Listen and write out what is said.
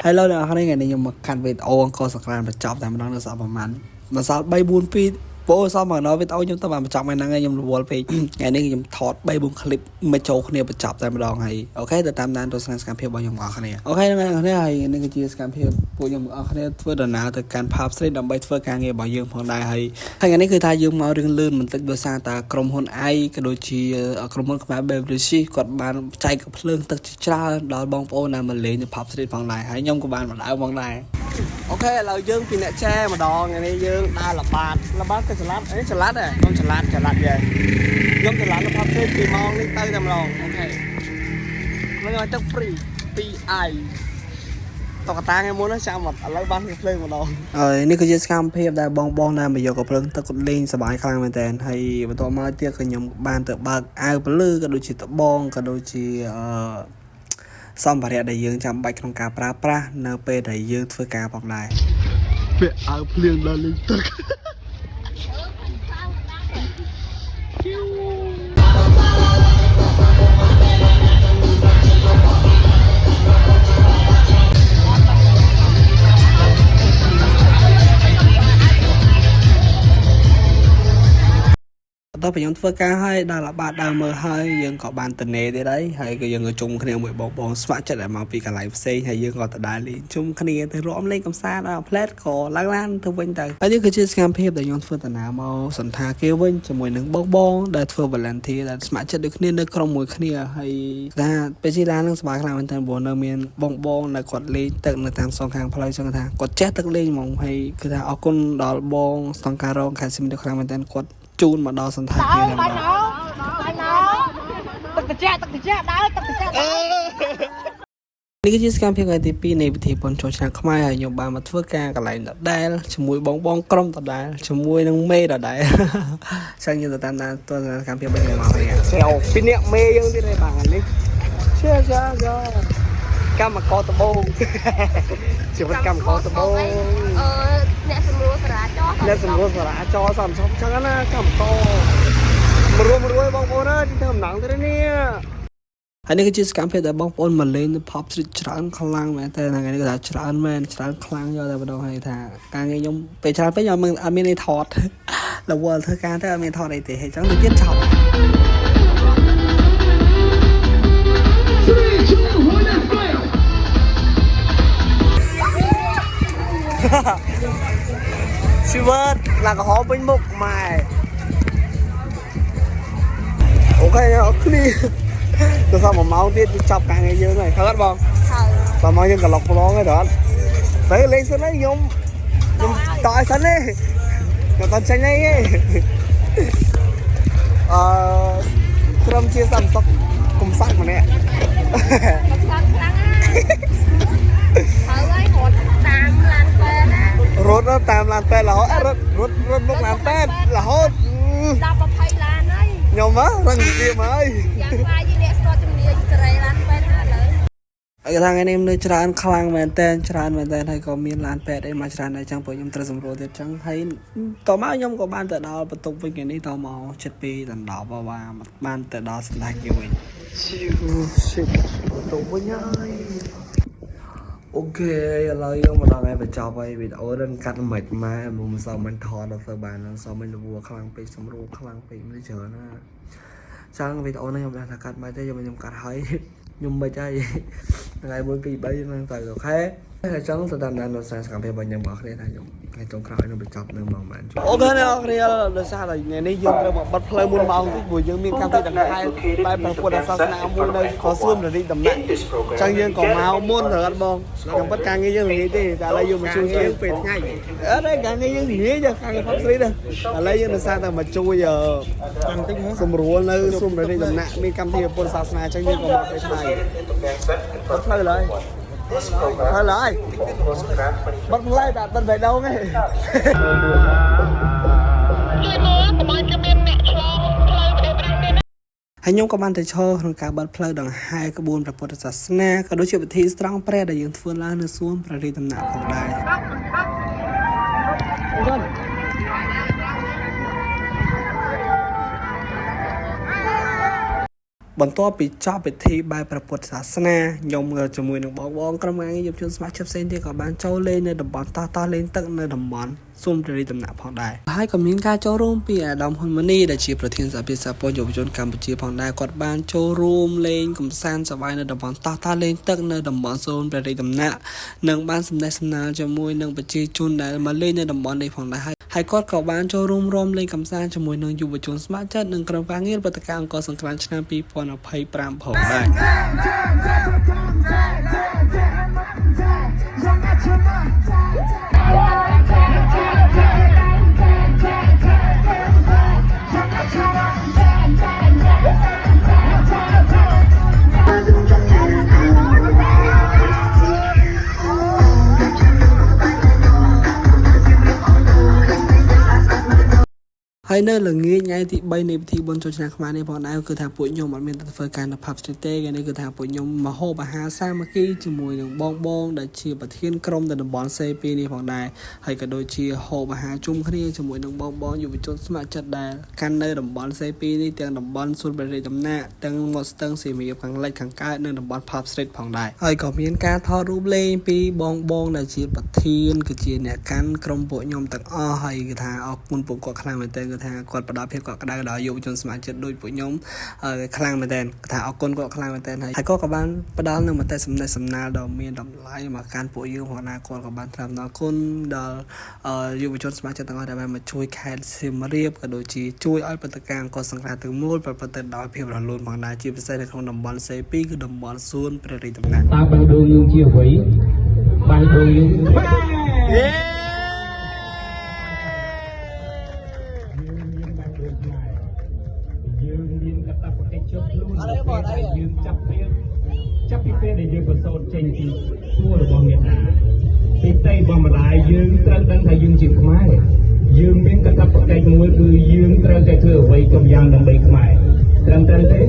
Hello អ្នកនរថ្ងៃនេះខ្ញុំមកកាត់វីដេអូអង្គរសង្ក្រានបញ្ចប់តែម្ដងនៅសល់ប្រហែលមកសល់3 4 2ពោសល់មកដល់វីដេអូខ្ញុំទៅបានបញ្ចប់ថ្ងៃហ្នឹងហើយខ្ញុំរវល់ពេកថ្ងៃនេះខ្ញុំថត3 4คลิปមកចូលគ្នាបញ្ចប់តែម្ដងហើយ OK ទៅតាមដានទស្សនាសកម្មភាពរបស់ខ្ញុំបងប្អូនគ្នា OK ហ្នឹងហើយអ្នកនរហើយនេះគឺជាសកម្មភាពពួកខ្ញុំបងប្អូនគ្នាធ្វើដំណើរទៅកាន់ Pub Street ដើម្បីធ្វើការងាររបស់យើងផងដែរហើយហើយថ្ងៃនេះគឺថាយើងមករឿងលឿនបន្តិចដោយសារតាក្រុមហ៊ុន i ក៏ដូចជាក្រុមហ៊ុនខ្មែរ Beverage គាត់បានចែកកំភ្លើងទឹកជាច្រើនដល់បងប្អូនដែលមកលេងនៅ Pub Street ផងដែរហើយខ្ញុំក៏បានមកដើរផងដែរ OK ឥឡូវយើងពីអ្នកចែម្ដងថ្ងៃនេះយើងដើរល្បាតល្បាតក៏ចល័តអីចល័តហ៎ខ្ញុំចល័តចល័តយេខ្ញុំចល័តនៅ Pub Street ពីម៉ោងនេះទៅតែម្ដង OK នឹងឲ្យទឹក free ពី i តកតាថ្ងៃមុនណាចាំអត់ឥឡូវបានភ្លើងម្ដងហើយនេះគឺជាសកម្មភាពដែលបងបងដែលមកយកកំភ្លើងទឹកគាត់លេងសប្បាយខ្លាំងមែនតើហើយបន្ទាប់មកទៀតក៏ខ្ញុំបានទៅបើកអាវពលឺក៏ដូចជាដបងក៏ដូចជាអឺសម្ភារៈដែលយើងចាំបាច់ក្នុងការប្រើប្រាស់នៅពេលដែលយើងធ្វើការផងដែរ ពាក់អាវភ្លៀងដល់លេងទឹក បន្ទាប់ពីខ្ញុំធ្វើការហើយដល់ល្បាតដើមមើលហើយយើងក៏បានតនេទៀតហើយហើយក៏យើងក៏ជុំគ្នាមួយបងបងស្ម័គ្រចិត្តដែលមកពីកន្លែងផ្សេងហើយយើងក៏ទៅដើរលេងជុំគ្នាទៅរួមលេងកម្សាន្តដល់ផ្លែតក៏ឡើងឡានទៅវិញទៅហើយនេះគឺជាសកម្មភាពដែលខ្ញុំធ្វើដំណើរមកសន្តាគារវិញជាមួយនឹងបងបងដែលធ្វើ volunteer ដែលស្ម័គ្រចិត្តដូចគ្នានៅក្រុមមួយគ្នាហើយថាពេលជិះឡាននឹងសប្បាយខ្លាំងមែនទែនព្រោះនៅមានបងបងដែលគាត់លេងទឹកនៅតាមសងខាងផ្លូវចឹងថាគាត់ចេះទឹកលេងហ្មងហើយគឺថាអរគុណដល់បងស្តង់ការរងខេត្តសៀមរាបខ្លាំងមែនទែនគាត់ជូនមកដល់សន្តាគារតែម្ដង ទឹកត្រជាក់ទឹកត្រជាក់ដើរទឹកត្រជាក់ដើរ នេះគឺជាសកម្មភាពថ្ងៃទី2នៃពិធីបុណ្យចូលឆ្នាំខ្មែរហើយខ្ញុំបានមកធ្វើការកន្លែងដដែលជាមួយបងបងក្រុមដដែលជាមួយនឹងមេដដែល ចឹងយើងទៅតាមដានទស្សនកម្មភាពរបស់ខ្ញុំមកនេះ ស្រាវពីអ្នកមេយើងទៀតឯងបាទនេះជឿជឿជឿកម្មករដបង ជីវិតកម្មករដបង អឺអ្នកសម្រួលសារាចរ អ្នកសម្រួលសារាចរសំសុខចឹងណាកម្មករមរួមរួយបងប្អូនអើយធ្វើអំណងទៀតនេះ ហើយនេះគឺជាសកម្មភាពដែលបងប្អូនមកលេងនៅ Pub Street ច្រើនខ្លាំងមែនតើថ្ងៃនេះគាត់ថាច្រើនមែនច្រើនខ្លាំងយកតែម្ដងហើយថាការងារខ្ញុំពេលច្រើនពេកខ្ញុំអត់មានអីថត រវល់ធ្វើការទៅអត់មានថតអីទេហើយចឹងទៅទៀតចប់ Three, two, one, let's go! ជីវិតឡាក្រហមពេញមុខម៉ែ OK អរគ្នាទៅសល់1ម៉ោងទៀតចប់ការងារយើងហើយហើយអត់បង ហើយ តមកយើងក្លុកប្រងហើយដល់ទៅលេងសិនហើយខ្ញុំខ្ញុំតឲ្យសិនទេខ្ញុំតចេញហើយទេអឺត្រឹមជាសន្តិសុខកំសាច់ម្នាក់ កំសាន្តខ្លាំងណាស់ហើយហើយរត់តាមឡានពេទ្យណា រត់តាមឡានពេទ្យរហូតរត់រត់រត់មុខឡានពេទ្យរហូត 10 20ឡានហើយ ខ្ញុំហ៎រឹងទៀមហើយ យ៉ាងខ្លាចយើងអ្នកស្គាល់ជំនាញសេរីឡានពេទ្យហើយឥឡូវ ហើយគាត់ថាថ្ងៃនេះនៅច្រើនខ្លាំងមែនតើច្រើនមែនតើហើយក៏មានឡានពេទ្យអីមកច្រើនដែរចឹងព្រោះខ្ញុំត្រូវសម្រួលទៀតចឹងហើយតមកខ្ញុំក៏បានទៅដល់បន្ទប់វិញថ្ងៃនេះតមកចិត្តពីដណ្ដប់បាទបានទៅដល់សណ្ឋាគារវិញ ឈីវឈិតទៅវិញហើយ OK ឥឡូវយើងមកដល់ថ្ងៃបញ្ចប់ហើយវីដេអូនឹងកាត់មិនម៉ែមិនសល់មិនថតដល់ទៅបានសល់មិនរវល់ខ្លាំងពេកសម្រួលខ្លាំងពេកមិនច្រើនណាចឹងវីដេអូនេះខ្ញុំដឹងថាកាត់មិនទេខ្ញុំកាត់ហើយខ្ញុំមិនហើយថ្ងៃ1 2 3ហ្នឹងទៅ OK ហើយចឹងទៅតាមដានដល់សកម្មភាពរបស់ខ្ញុំបងប្អូនថាខ្ញុំថ្ងៃចុងក្រោយនឹងបញ្ចប់នៅម៉ោងប៉ុន្មាន OK អ្នកនរគ្នាដោយសារតែថ្ងៃនេះយើងត្រូវមកបិទផ្លូវមុនម៉ោងតិចព្រោះយើងមានកម្មវិធីដង្ហែបែបព្រះពុទ្ធសាសនាមួយនៅខសឿមររីដំណាក់ចឹងយើងក៏មកមុនទៅអត់បងខ្ញុំពិតការងារយើងមិនងាយទេតែឥឡូវយើងមកជួយយើងពេលថ្ងៃអត់ទេការងារយើងងាយចាការងារ Pub Street ឥឡូវយើងដោយសារតែមកជួយសម្រួលនៅសួនររីដំណាក់មានកម្មវិធីពុទ្ធសាសនាចឹងយើងក៏មកពេលថ្ងៃបិទផ្លូវឡើយផ្លូវឡើយបិទផ្លូវតែបិទបេះដូងទេ ជួយមើលកុំឲ្យគេមានអ្នកឆ្លងផ្លូវប្រទេសប្រាំងទៀតណា ហើយខ្ញុំក៏បានទៅឈរក្នុងការបិទផ្លូវដង្ហែក្បួនព្រះពុទ្ធសាសនាក៏ដូចជាពិធីស្រង់ព្រះដែលយើងធ្វើឡើងនៅសួនព្រះរាជដំណាក់ផងដែរ បន្ទាប់ពីចប់ពិធីបែបព្រះពុទ្ធសាសនាខ្ញុំជាមួយនឹងបងបងក្រុមការងារយុវជនសមាជិកផ្សេងទៀតក៏បានចូលលេងនៅតំបន់តោះតោះលេងទឹកនៅតំបន់សួនព្រះរាជដំណាក់ផងដែរហើយក៏មានការចូលរួមពីអាដាមហ៊ុនម៉ាណីដែលជាប្រធានសហភាពសហព័ន្ធយុវជនកម្ពុជាផងដែរគាត់បានចូលរួមលេងកម្សាន្តសប្បាយនៅតំបន់តោះតោះលេងទឹកនៅតំបន់សួនព្រះរាជដំណាក់និងបានសម្ដែងសម្ដាលជាមួយនឹងប្រជាជនដែលមកលេងនៅតំបន់នេះផងដែរហើយហើយគាត់ក៏បានចូលរួមរំលេងកម្សាន្តជាមួយនឹងយុវជនស្ម័គ្រចិត្តនិងក្រុមការងារព្រឹត្តិការណ៍អង្គរសង្ក្រាន្តឆ្នាំ2025ផងដែរ ហើយនៅល្ងាចថ្ងៃទី3នៃពិធីបុណ្យចូលឆ្នាំខ្មែរនេះផងដែរគឺថាពួកខ្ញុំអត់មានទៅធ្វើការនៅ pub street ទេថ្ងៃនេះគឺថាពួកខ្ញុំមកហូបអាហារសាមគ្គីជាមួយនឹងបងបងដែលជាប្រធានក្រុមនៅតំបន់ C2 នេះផងដែរហើយក៏ដូចជាហូបអាហារជុំគ្នាជាមួយនឹងបងបងយុវជនស្ម័គ្រចិត្តដែលកាន់នៅតំបន់ C2 នេះទាំងតំបន់សួនព្រះរាជដំណាក់ទាំងមាត់ស្ទឹងសៀមរាបខាងលិចខាងកើតនិងតំបន់ pub street ផងដែរហើយក៏មានការថតរូបលេងពីបងបងដែលជាប្រធានគឺជាអ្នកកាន់ក្រុមពួកខ្ញុំទាំងអស់ហើយគឺថាអរគុណពួកគាត់ខ្លាំងមែនទែនគឺថាគាត់ផ្ដល់ភាពកក់ក្ដៅដល់យុវជនសមាជិកដូចពួកខ្ញុំហើយខ្លាំងមែនទែនគឺថាអរគុណគាត់ខ្លាំងមែនទែនហើយហើយគាត់ក៏បានផ្ដល់នូវមតិសំណេះសំណាលដ៏មានតម្លៃមកកាន់ពួកយើងផងណាគាត់ក៏បានថ្លែងអំណរគុណដល់យុវជនសមាជិកទាំងអស់ដែលបានមកជួយខេត្តសៀមរាបក៏ដូចជាជួយឲ្យព្រឹត្តិការណ៍អង្គរសង្ក្រាន្តទាំងមូលប្រព្រឹត្តទៅដោយភាពរលូនផងដែរជាពិសេសនៅក្នុងតំបន់ C2 គឺតំបន់សួនព្រះរាជដំណាក់ តើបេះដូងយើងជាអ្វីបេះដូងយើងយើងមានបេះដូងខ្មែរយើងមានកាតព្វកិច្ចជាប់ខ្លួននៅពេលដែលយើងចាប់ពេលចាប់ពីពេលដែលយើងប្រសូតចេញពីគួររបស់មេដាពីផ្ទៃរបស់ម្ដាយយើងត្រូវដឹងថាយើងជាខ្មែរយើងមានកាតព្វកិច្ចមួយគឺយើងត្រូវតែធ្វើអ្វីគ្រប់យ៉ាងដើម្បីខ្មែរត្រឹមត្រូវទេ